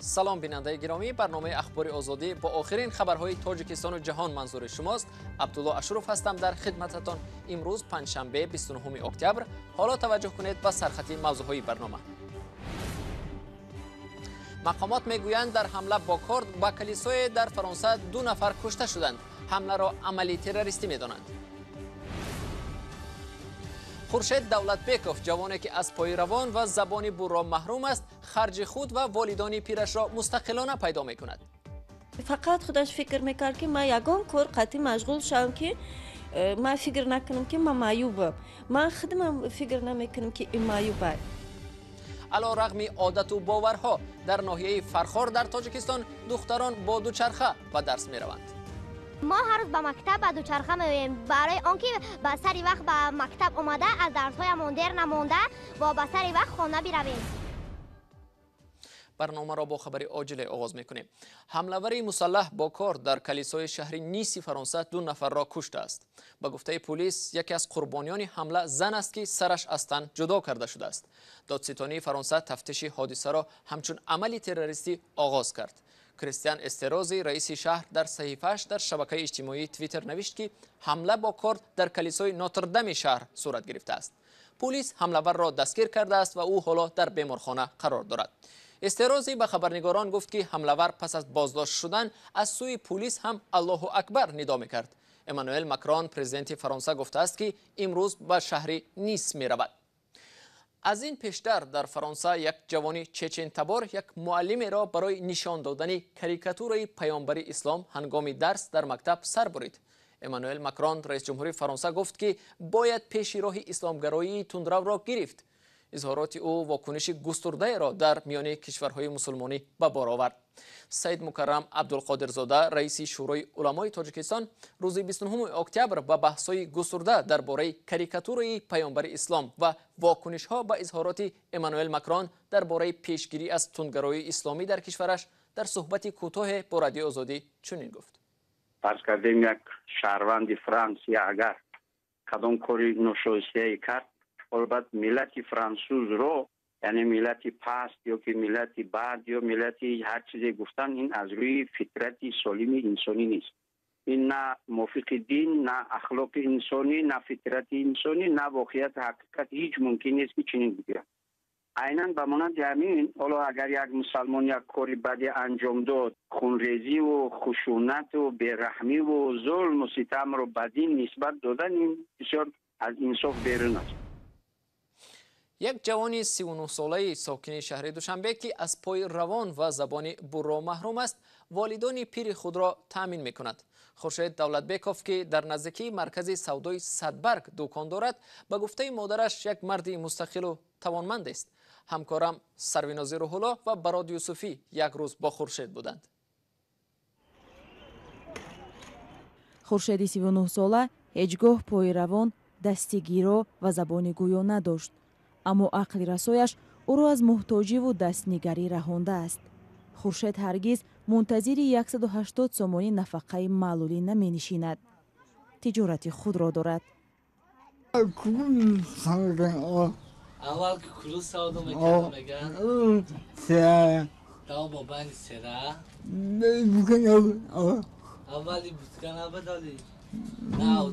Салом, бинандаи гиромӣ. Барномаи Ахбори Озодӣ бо охирин хабарҳои Тоҷикистону ҷаҳон манзури шумост. Абдулло Ашуров ҳастам дар хидмататон. Имрӯз панҷшанбе, 29 октябр. Ҳоло таваҷҷӯҳ кунед ба сархати мавзӯъҳои барнома. Мақомот мегӯянд, дар ҳамла бо корд ба калисое дар Фаронса ду нафар кушта шуданд. Ҳамларо амали террористӣ медонанд. Хуршед Давлатбеков, ҷавоне ки аз пои равон ва забони бурро маҳрум аст, харҷи худ ва волидони пирашро мустақилона пайдо мекунад. Фақат худаш фикр мекард, ки ман ягон кор қатъӣ машғул шавам, ки ман фикр накунам, ки ман маъюбам. Ман худамам фикр намекунам, ки ин маъюб аст. Ало рағми одату боварҳо, дар ноҳияи Фархор дар Тоҷикистон духтарон бо дучарха ба дарс мераванд. Мо ҳар рӯз ба мактаб ба дучарха меоем, барои он ки ба сари вақт ба мактаб омада, аз дарсҳоямон дер намонда ва ба сари вақт хона биравем. Барномаро бо хабари оҷиле оғоз мекунем. Ҳамлавари мусаллаҳ бо кор дар калисои шаҳри Ниси Фаронса ду нафарро куштааст. Ба гуфтаи пулис, яке аз қурбониёни ҳамла зан аст, ки сараш аз тан ҷудо карда шудааст. Додситонии Фаронса тафтиши ҳодисаро ҳамчун амали террористӣ оғоз кард. Кристиан Эстерози, раиси шаҳр, дар саҳифааш дар шабакаи иҷтимоии Твиттер навишт, ки ҳамла бо корд дар калисои Нотрдами шаҳр сурат гирифтааст. Пулис ҳамлаварро дастгир кардааст ва ӯ ҳоло дар беморхона қарор дорад. Эстерози ба хабарнигорон гуфт, ки ҳамлавар пас аз боздошт шудан аз сӯи пулис ҳам «Аллоҳу акбар» нидо мекард. Эммануэл Макрон, президенти Фаронса, гуфтааст, ки имрӯз ба шаҳри Нис меравад. Аз ин пештар дар Фаронса як ҷавони чечентабор як муаллимеро барои нишон додани карикатураи паёмбари ислом ҳангоми дарс дар мактаб сар бурид. Эммануэл Макрон, раисҷумҳури Фаронса, гуфт, ки бояд пеши роҳи исломгароии тундравро гирифт. Изҳороти ӯ вокуниши густурдаеро дар миёни кишварҳои мусулмонӣ ба бор овард. Саид Мукаррам Абдулқодирзода, раиси Шӯрои уламои Тоҷикистон, рӯзи 29 октябр ба баҳсҳои густурда дар бораи карикатураи паёмбари ислом ва вокунишҳо ба изҳороти Эммануэл Макрон дар бораи пешгирӣ аз тундгароии исломӣ дар кишвараш дар суҳбати кӯтоҳе бо Радиои Озодӣ чунин гуфт. Фарз кардем, як шаҳрванди Франсия агар кадом кори ношоистае кард, баъд миллати франсузро, яъне миллати паст ё ки миллати бад ё миллати ҳар чизе гуфтан, ин аз рӯи фитрати солими инсонӣ нест. Ин на мувофиқи дин, на ахлоқи инсонӣ, на фитрати инсонӣ, на воқеияти ҳақиқат ҳеҷ мумкин нест, ки чунин бигӯяд. Айнан ба монанди ҳамин, ҳоло агар як мусалмон як кори баде анҷом дод, хунрезиву хушунату бераҳмиву зулму ситамро ба дин нисбат додан, ин бисёр аз инсоф берун аст. Як ҷавони 39-солаи сокини шаҳри Душанбе, ки аз пои равон ва забони бурро маҳрум аст, волидони пири худро таъмин мекунад. Хуршед Давлатбеков, ки дар наздикии маркази савдои Садбарг дукон дорад, ба гуфтаи модараш, як марди мустақилу тавонманд аст. Ҳамкорам Сарвинози Рӯҳулло ва Барод Юсуфӣ як рӯз бо Хуршед буданд. Хуршеди 39-сола ҳеҷ гоҳ пои равон, дасти гиро ва забони гӯё надошт, аммо ақли расояш ӯро аз муҳтоҷиву дастнигарӣ раҳондааст. Хуршед ҳаргиз мунтазири 180 сомонӣ нафақаи маълулӣ наменишинад, тиҷорати худро дорад. Аввал ки кулу савдо мекардам, меган давом бани сера аввали бутка набадали нав.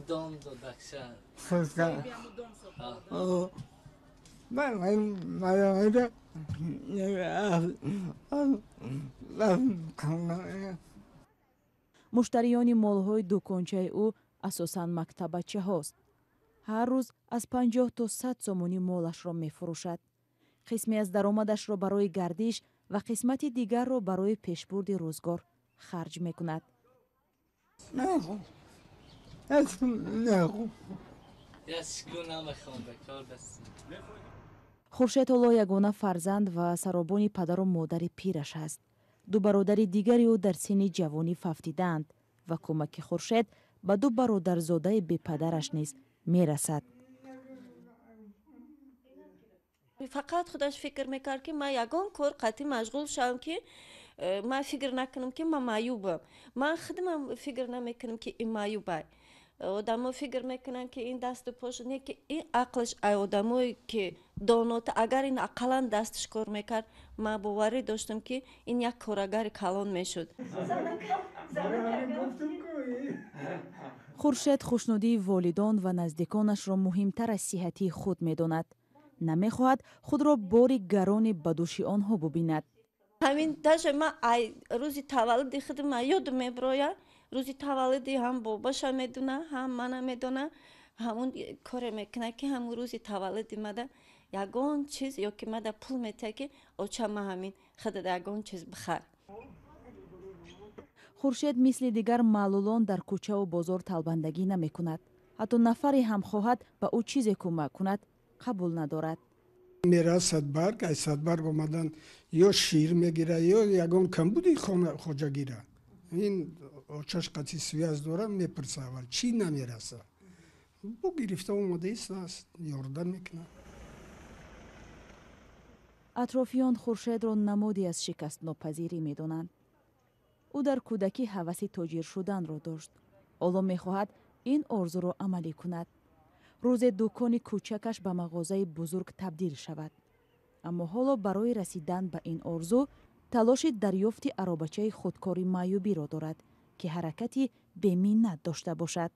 Дом додакша. Муштариёни молҳои дукончаи ӯ асосан мактабачаҳост. Ҳар рӯз аз 50 то 100 сомонӣ молашро мефурӯшад. Қисме аз даромадашро барои гардиш ва қисмати дигарро барои пешбурди рӯзгор харҷ мекунад. Хуршед ҳоло ягона фарзанд ва саробони падару модари пираш аст. Ду бародари дигари ӯ дар синни ҷавонӣ фавтидаанд ва кӯмаки Хуршед ба ду бародарзодаи бепадараш низ мерасад. Фақат худаш фикр мекард, ки ман ягон кор қатъӣ машғул шавам, ки ман фикр накунам, ки ман маъюбам. Ман худамам фикр намекунам, ки ин маъюб аст. Одамо фикр мекунанд, ки ин дасту пош не, ки ин ақлш ай одамое ки донота. Агар ин ақаллан дасташ кор мекард, ман боварӣ доштам, ки ин як корагари калон мешуд. Хуршед хушнудии волидон ва наздиконашро муҳимтар аз сиҳатии худ медонад. Намехоҳад худро бори гарони ба дӯши онҳо бубинад. Ҳамин даже ман ай рӯзи таваллуди худ ман ёдам меброяд. Рӯзи таваллуди ҳам бобаша медона, ҳам мана медона. Ҳамун коре мекунад, ки ҳамун рӯзи таваллуди мада ягон чиз ё ки мада пул метиҳад, ки оча, ма ҳамин худада ягон чиз бихар. Хуршед мисли дигар маълулон дар кӯчаву бозор талбандагӣ намекунад. Ҳатто нафаре ҳам хоҳад ба ӯ чизе кӯмак кунад, қабул надорад. Мера Садбарг, ай Садбарг омадан ё шир мегира, ё ягон камбуди хоҷагира. Ин очаш қати связь дора, мепурса аввал, чӣ намераса. Бо гирифта омада истааст, ёрдам мекунад. Атрофиён Хуршедро намуде аз шикастнопазирӣ медонанд. Ӯ дар кӯдакӣ ҳаваси тоҷир шуданро дошт. Ҳоло мехоҳад ин орзуро амалӣ кунад. Рӯзе дукони кӯчакаш ба мағозаи бузург табдил шавад. Аммо ҳоло барои расидан ба ин орзу талоши дарёфти аробачаи худкори маъюбиро дорад, ки ҳаракати беминнат дошта бошад.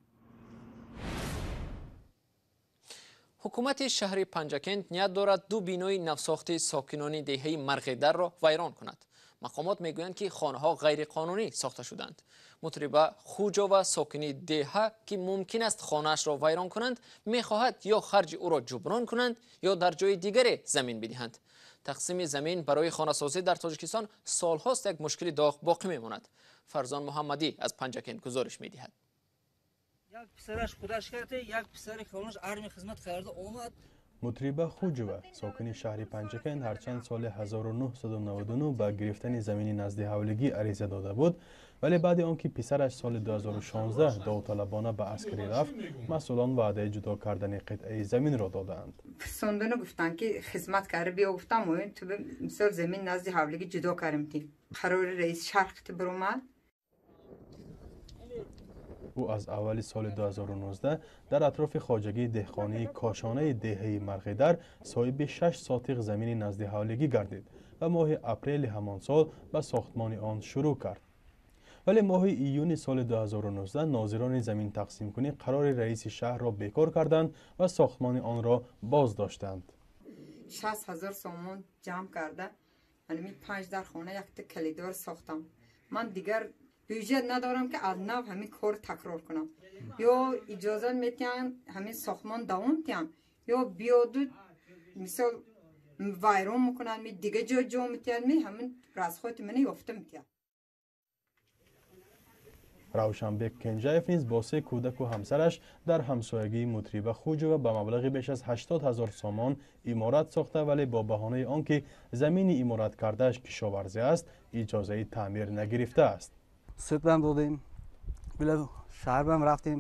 Ҳукумати шаҳри Панҷакент ният дорад ду бинои навсохти сокинони деҳаи Марғидарро вайрон кунад. Мақомот мегӯянд, ки хонаҳо ғайриқонунӣ сохта шуданд. Мутриба Хуҷова, сокини деҳа, ки мумкин аст хонаашро вайрон кунанд, мехоҳад ё харҷи ӯро ҷуброн кунанд, ё дар ҷои дигаре замин бидиҳанд. Тақсими замин барои хонасозӣ дар Тоҷикистон солҳост як мушкили доғ боқӣ мемонад. Фарзон Муҳаммадӣ аз Панҷакент гузориш медиҳад. Як писараш худаш карда, як писари калонаш армия хизмат карда омад. Мутриба Хуҷова, сокини шаҳри Панҷакент, ҳарчанд соли 1999 ба гирифтани замини назди ҳавлигӣ ариза дода буд, вале баъди он ки писараш соли 2016 довталабона ба аскарӣ рафт, масъулон ваъдаи ҷудо кардани қитъаи заминро додаанд. Фирсондуну гуфтанд, ки хизмат карда биё. Гуфтам, ту мисол замин назди ҳавлигӣ ҷудо кардем, ти қарори раис шарқ биромад. Ӯ аз аввали соли 2019 дар атрофи хоҷагии деҳқонии кошонаи деҳаи Марғидар соҳиби 6 сотиқ замини назди ҳавлигӣ гардид ва моҳи апрели ҳамон сол ба сохтмони он шурӯъ кард. Вале моҳи июни соли 2019 нозирони заминтақсимкунӣ қарори раиси шаҳрро бекор карданд ва сохтмони онро боз доштанд. 60 000 сомон ҷамъ карда, ҳамин панҷ дар хона, якта калидор сохтам. Ман дигар бюҷет надорам, ки аз нав ҳамин кор такрор кунам. Ё иҷозат метиҳанд, ҳамин сохтмон давом тиҳам, ё биёду мисол вайрон мекунанд, ми дига ҷо ҷо метиҳанд, ми ҳамин расходи мана ёфта метиҳад. Равшанбек Кенҷаев низ бо се кӯдаку ҳамсараш дар ҳамсоягии Мутриба Хуҷова ба маблағи беш аз 80 000 сомон иморат сохта, вале бо баҳонаи он ки замини имораткардааш кишоварзӣ аст, иҷозаи таъмир нагирифтааст. Судбам додем, шаҳрбам рафтем,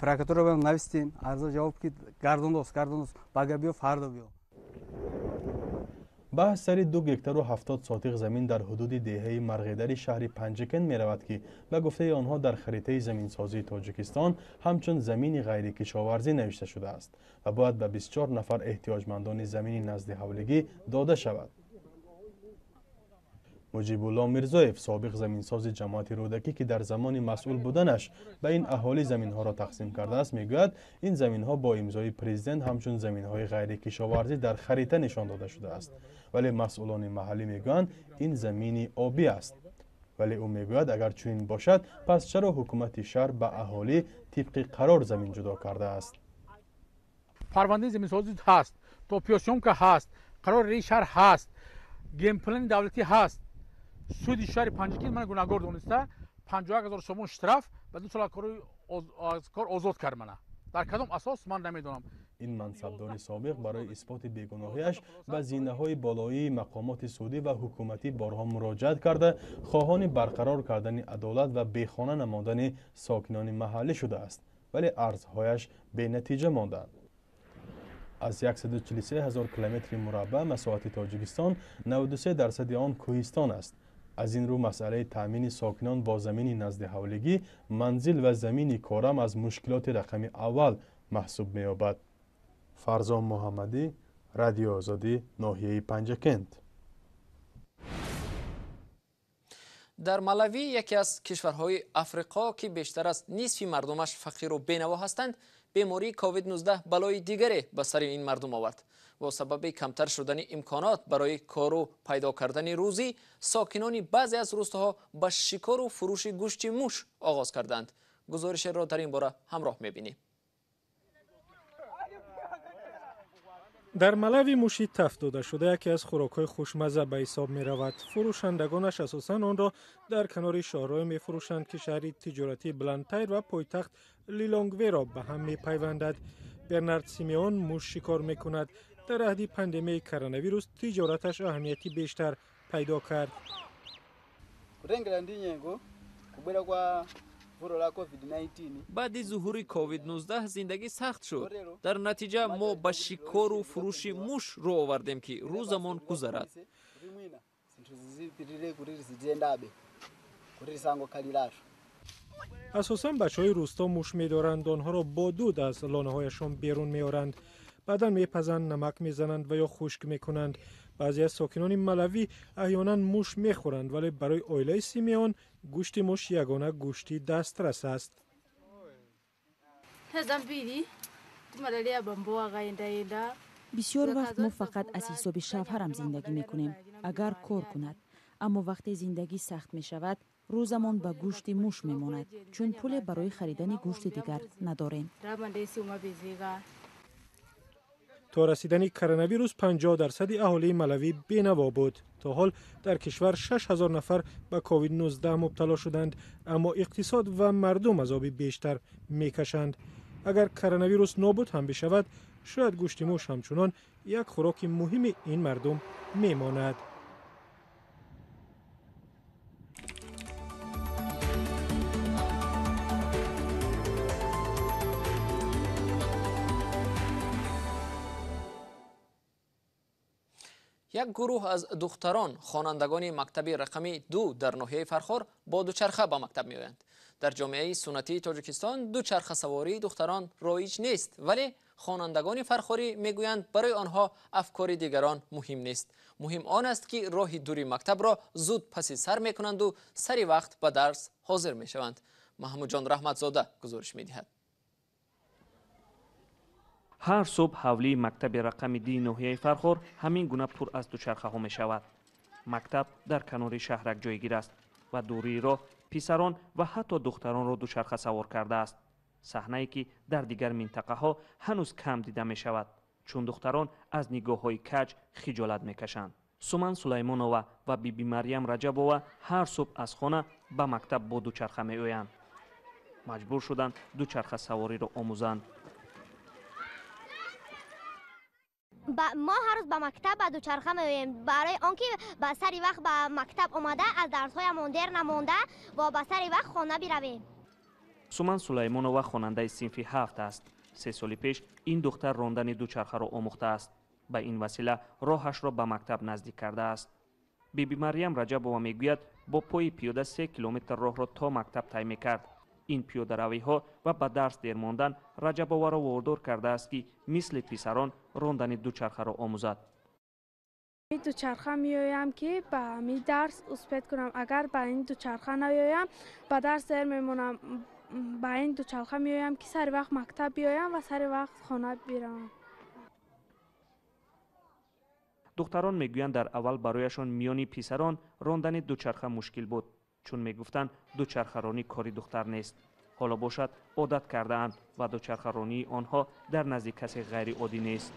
прокуратурабам навистем арза. Ҷавоб ки гардондост, гардондост, бага биё, фардо биё. Баҳс сари 2 гектару 70 сотиқ замин дар ҳудуди деҳаи Марғидари шаҳри Панҷакент меравад, ки ба гуфтаи онҳо дар харитаи заминсозии Тоҷикистон ҳамчун замини ғайрикишоварзӣ навишта шудааст ва бояд ба 24 нафар эҳтиёҷмандони замини назди ҳавлигӣ дода шавад. Муҷибулло Мирзоев, собиқ заминсози ҷамоати Рӯдакӣ, ки дар замони масъул буданаш ба ин аҳолӣ заминҳоро тақсим кардааст, мегӯяд, ин заминҳо бо имзои президент ҳамчун заминҳои ғайрикишоварзӣ дар харита нишон дода шудааст, вале масъулони маҳаллӣ мегӯянд, ин замини обӣ аст. Вале ӯ мегӯяд, агар чунин бошад, пас чаро ҳукумати шаҳр ба аҳолӣ тибқи қарор замин ҷудо кардааст? Парвандаи заминсозӣ ҳаст, топосъёмка ҳаст, қарори раиси шаҳр ҳаст, генплани давлатӣ ҳаст. Суди шаҳри Панҷакент мана гунаҳгор дониста, 51 000 сомон штраф ва 2 сол аз кор озод кард мана. Дар кадом асос, ман намедонам. Ин мансабдори собиқ барои исботи бегуноҳиаш ба зинаҳои болоии мақомоти судӣ ва ҳукуматӣ борҳо муроҷиат карда, хоҳони барқарор кардани адолат ва бехона намондани сокинони маҳаллӣ шудааст, вале арзҳояш бенатиҷа монданд. Аз 143 000 километри мураббаъ масоҳати Тоҷикистон 93 дарсади он кӯҳистон аст. Аз ин рӯ масъалаи таъмини сокинон бо замини наздиҳавлигӣ, манзил ва замини корам аз мушкилоти рақами аввал маҳсуб меёбад. Фарзон Муҳаммадӣ, Радиои Озодӣ, ноҳияи Панҷакент. Дар Малави, яке аз кишварҳои Африқо, ки бештар аз нисфи мардумаш фақиру бенаво ҳастанд, бемории COVID-19 балои дигаре ба сари ин мардум овард. Бо сабаби камтар шудани имконот барои кору пайдо кардани рӯзӣ, сокинони баъзе аз рӯстаҳо ба шикору фурӯши гӯшти муш оғоз карданд. Гузоришеро дар ин бора ҳамроҳ мебинем. Дар Малави муши тафт дода шуда яке аз хӯрокҳои хушмазза ба ҳисоб меравад. Фурӯшандагонаш асосан онро дар канори шоҳроҳе мефурӯшанд, ки шаҳри тиҷоратии Блантайр ва пойтахт Лилонгверо ба ҳам мепайвандад. Бернард Симеон муш шикор мекунад. Дар аҳди пандемияи коронавирус тиҷораташ аҳамияти бештар пайдо кард. Баъди зуҳури COVID-19 зиндагӣ сахт шуд. Дар натиҷа мо ба шикору фурӯши муш рӯ овардем, ки рӯзамон гузарад. Асосан бачаҳои рӯсто муш медоранд. Онҳоро бо дуд аз лонаҳояшон берун меоранд. Баъдан мепазанд, намак мезананд ва ё хушк мекунанд. Баъзе аз сокинони Малавӣ аҳёнан муш мехӯранд, вале барои оилаи Симеон гӯшти муш ягона гӯшти дастрас аст. Бисёр вақт мо фақат аз ҳисоби шавҳарам зиндагӣ мекунем, агар кор кунад. Аммо вақте зиндагӣ сахт мешавад, рӯзамон ба гӯшти муш мемонад, чун пуле барои харидани гӯшти дигар надорем. То расидани коронавирус 50% аҳолии Малавӣ бенаво буд. То ҳол дар кишвар 6000 нафар ба COVID-19 мубтало шуданд, аммо иқтисод ва мардум азоби бештар мекашанд. Агар коронавирус нобуд ҳам бишавад, шояд гӯшти муш ҳамчунон як хӯроки муҳими ин мардум мемонад. Як гурӯҳ аз духтарон, хонандагони мактаби рақами 2 дар ноҳияи Фархор, бо дучарха ба мактаб меоянд. Дар ҷомеаи суннатии Тоҷикистон дучархасавории духтарон роиҷ нест, вале хонандагони фархорӣ мегӯянд, барои онҳо афкори дигарон муҳим нест. Муҳим он аст, ки роҳи дури мактабро зуд паси сар мекунанду сари вақт ба дарс ҳозир мешаванд. Маҳмудҷон Раҳматзода гузориш медиҳад. Ҳар субҳ ҳавлии мактаби рақами 2 ноҳияи Фархор ҳамин гуна пур аз дучархаҳо мешавад. Мактаб дар канори шаҳрак ҷойгир аст ва дурии роҳ писарон ва ҳатто духтаронро дучарха савор кардааст. Саҳнае, ки дар дигар минтақаҳо ҳанӯз кам дида мешавад, чун духтарон аз нигоҳҳои каҷ хиҷолат мекашанд. Суман Сулаймонова ва Биби Марьям Раҷабова ҳар субҳ аз хона ба мактаб бо дучарха меоянд. Маҷбур шуданд дучархасавориро омӯзанд. Мо ҳар рӯз ба мактаб ба дучарха меоем, барои он ки ба сари вақт ба мактаб омада, аз дарсҳоямон дер намонда ва ба сари вақт хона биравем. Суман Сулаймонова хонандаи синфи 7 аст. 3 соли пеш ин духтар рондани дучархаро омӯхтааст. Ба ин васила роҳашро ба мактаб наздик кардааст. Биби Марьям Раҷабова мегӯяд, бо пои пиёда 3 километр роҳро то мактаб тай мекард. Ин пиёдаравиҳо ва ба дарс дер мондан Раҷабоваро водор кардааст, ки мисли писарон рондани дучархаро омӯзад. Дучарха меоям, ки ба ҳамин дарс успет кунам. Агар ба ин дучарха наоям, ба дарс дер мемонам. Ба ин дучарха меоям, ки сари вақт мактаб биоям ва сари вақт хона биравам. Духтарон мегӯянд, дар аввал барояшон миёни писарон рондани дучарха мушкил буд, чун мегуфтанд дучархаронӣ кори духтар нест. Ҳоло бошад одат кардаанд ва дучархаронии онҳо дар назди касе ғайриоддӣ нест.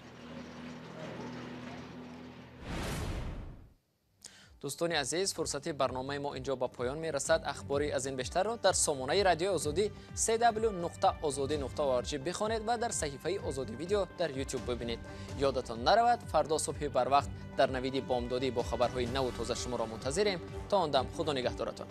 Дӯстони азиз, фурсати барномаи мо инҷо ба поён мерасад. Ахбори аз ин бештарро дар сомонаи радиои Озодӣ cw.ozodi.org бихонед ва дар саҳифаи Озодӣ видео дар YouTube бибинед. Ёдатон наравад, фардо субҳи барвақт дар навиди бомдодӣ бо хабарҳои наву тоза шуморо мунтазирем. То он дам худо нигаҳдоратон.